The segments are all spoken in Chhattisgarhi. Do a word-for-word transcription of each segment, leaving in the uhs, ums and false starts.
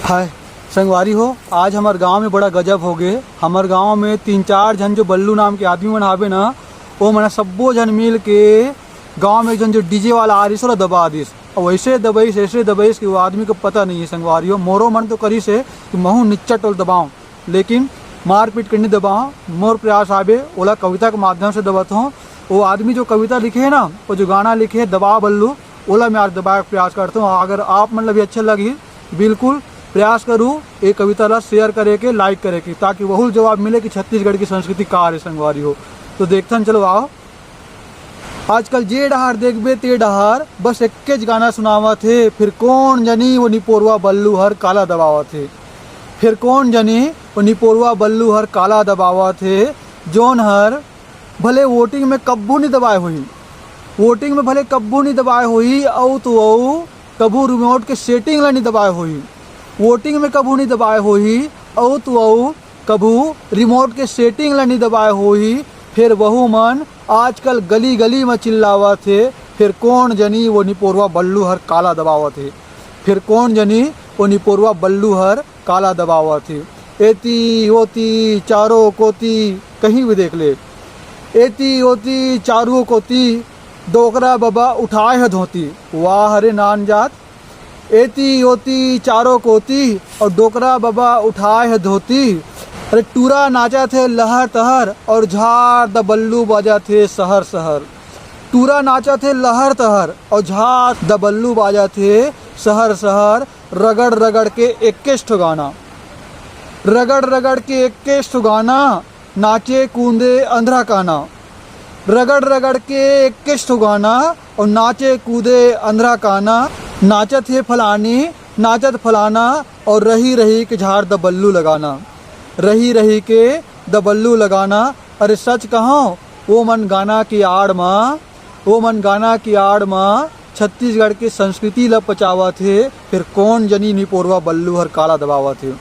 हाय संगवारी हो, आज हमर गांव में बड़ा गजब हो गे। हमर गांव में तीन चार झन जो बल्लू नाम के आदमी मन हावे ना, वो मन सब्बो झन मिल के गांव में एक झन जो डीजे वाला आ रहिस, ओला दबा दिस। और वैसे दबाइस, ऐसे दबाइस कि वो आदमी को पता नहीं है संगवारी हो। मोरो मन तो करिस है कि महू निच्चट ओला दबाऊं, लेकिन मारपीट के नहीं दबाऊं। मोर प्रयास आबे, ओला कविता के माध्यम से दबात हूँ। वो आदमी जो कविता लिखे है ना, वो जो गाना लिखे है दबा बल्लू, ओला मैं आज दबाए के प्रयास करता हूँ। अगर आप मन ला भी अच्छा लगी, बिल्कुल प्रयास करू ये कविता ला शेयर करे के, लाइक करे के, ताकि वहू जवाब मिले कि छत्तीसगढ़ की संस्कृति का रे संगवारी हो। तो देखथन, चलो आओ। आजकल जे डहार देखबे ते डहार बस एक्केच गाना सुनावत हे। फिर कौन जनी वो निपोरवा बल्लू हर काला दबावत हे। फिर कौन जनी वो निपोरवा बल्लू हर काला दबावत हे, जोन हर भले वोटिंग में कब्बू नहीं दबाए होही, वोटिंग में भले कब्बू नहीं दबाए होही, अउ तो अउ कभू रिमोट के सेटिंग ला नहीं दबाए होही, वोटिंग में कभू नहीं दबाए होही, अउ तो अउ कभू रिमोट के सेटिंग ला नहीं दबाए होही। फिर वहू मन आजकल गली गली में चिल्लावत हे, फिर कौन जनी वो निपोरवा बल्लू हर काला दबावत हे। फिर कौन जनी वो निपोरवा बल्लू हर काला दबावत हे। एती ओती चारों कोती कहीं भी देख ले, एती ओती चारों कोती डोकरा बबा उठाए है धोती। वाह रे नान जात। एती ओती चारों कोती और डोकरा बबा उठाए है धोती। अरे टूरा नाचत हे लहर तहर और झार द बल्लू बाजत हे सहर सहर। टूरा नाचत हे लहर तहर और झार द बल्लू बाजत हे सहर सहर। रगड़ रगड़ के इक्कीस ठो गाना, रगड़ रगड़ के इक्कीस ठो गाना, नाचे कूदे अंधरा काना। रगड़ रगड़ के इक्कीस ठो गाना और नाचे कूदे अंधरा काना। नाचत हे फलानी, नाचत फलाना और रही रही के झार द बल्लू लगाना, रही रही के द बल्लू लगाना। अरे सच कहूं, वो मन गाना की आड़ मा, वो मन गाना की आड़ मा छत्तीसगढ़ के संस्कृति ल पचावत हे, फिर कौन जनी निपोरवा बल्लू हर काला दबावत हे,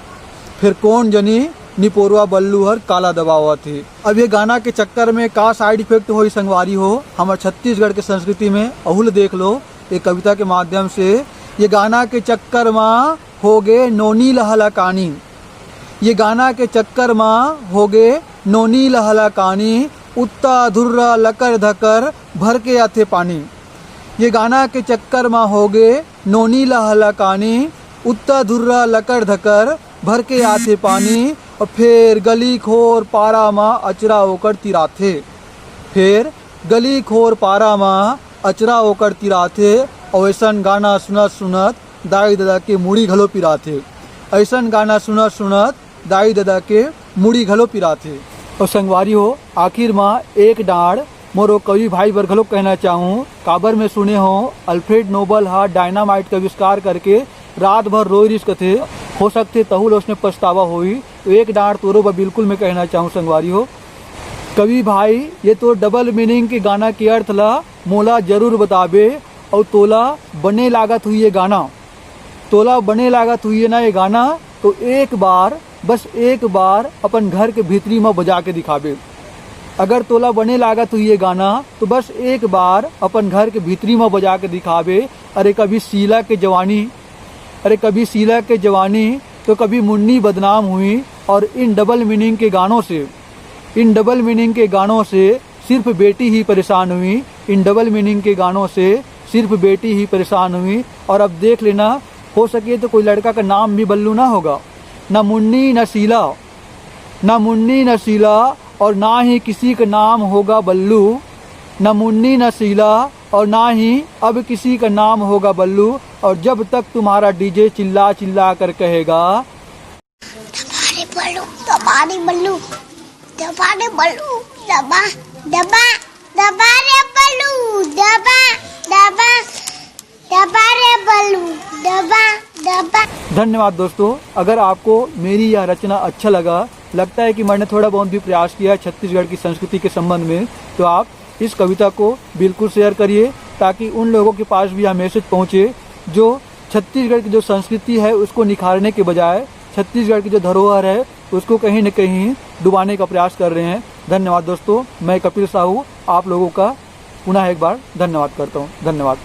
फिर कौन जनी निपोरवा बल्लू हर काला दबावत हे। अब ये गाना के चक्कर में का साइड इफेक्ट होई संगवारी हो, हमर छत्तीसगढ़ के संस्कृति में, अहू ल देख लो ये कविता के माध्यम से। ये गाना के चक्कर मा होगे नोनी ल हलाकानी, ये गाना के चक्कर मा होगे नोनी ल हलाकानी, उत्ता धुर्रा लकर धकर भर के आथे पानी। ये गाना के चक्कर मा होगे नोनी ल हलाकानी, उत्ता धुर्रा लकर धकर भर के आथे पानी। और फेर गली खोर पारा मा अचरा ओकर तिराथे, फेर गली खोर पारा मा अचरा ओकर तिराथे। और ऐसन गाना सुनत सुनत दाई ददा के मुड़ी घलो पिराथे। ऐसन गाना सुनत सुनत दाई ददा के मुड़ी घलो पिराथे। और संगवारी हो, आखिर मा एक डांड़ मोर ओ कवि भाई बर घलो कहना चाहूँ, काबर में सुने हो अल्फ्रेड नोबल हा डायनामाइट के आविष्कार करके रात भर रोई रिस कथे, हो सकथे तहू ल उसने पछतावा होई। तो एक डांड़ तोरो बर बिल्कुल मैं कहना चाहूँ संगवारी हो, कवि भाई, ये तो डबल मीनिंग के गाना के अर्थ ला मोला जरूर बताबे। और तोला बने लागत हुई ये गाना, तोला बने लागत हुई ना ये गाना, तो एक बार, बस एक बार अपन घर के भीतरी म बजा के दिखाबे। अगर तोला बने लागत हुई ये गाना, तो बस एक बार अपन घर के भीतरी म बजा के दिखाबे। अरे कभी शीला के जवानी, अरे कभी शीला के जवानी, तो कभी मुन्नी बदनाम हुई। और इन डबल मीनिंग के गानों से, इन डबल मीनिंग के गानों से सिर्फ बेटी ही परेशान हुई। इन डबल मीनिंग के गानों से सिर्फ बेटी ही परेशान हुई। और अब देख लेना, हो सके तो कोई लड़का का नाम भी बल्लू ना होगा, ना मुन्नी, ना शीला, ना मुन्नी, ना शीला, और ना ही किसी का नाम होगा बल्लू, ना मुन्नी, ना शीला, और ना ही अब किसी का नाम होगा बल्लू। और जब तक तुम्हारा डीजे चिल्ला चिल्ला कर कहेगा, दबा रे बल्लू, दबा रे बल्लू, दबा रे बल्लू, दबा, दबा, दबा रे बल्लू, दबा, दबा, दबा रे बल्लू, दबा, दबा। धन्यवाद दोस्तों, अगर आपको मेरी यह रचना अच्छा लगा, लगता है कि मैंने थोड़ा बहुत भी प्रयास किया है छत्तीसगढ़ की संस्कृति के संबंध में, तो आप इस कविता को बिल्कुल शेयर करिए, ताकि उन लोगों के पास भी यह मैसेज पहुँचे जो छत्तीसगढ़ की जो संस्कृति है उसको निखारने के बजाय छत्तीसगढ़ की जो धरोहर है उसको कहीं न कहीं डुबाने का प्रयास कर रहे हैं। धन्यवाद दोस्तों, मैं कपिल साहू आप लोगों का पुनः एक बार धन्यवाद करता हूँ। धन्यवाद।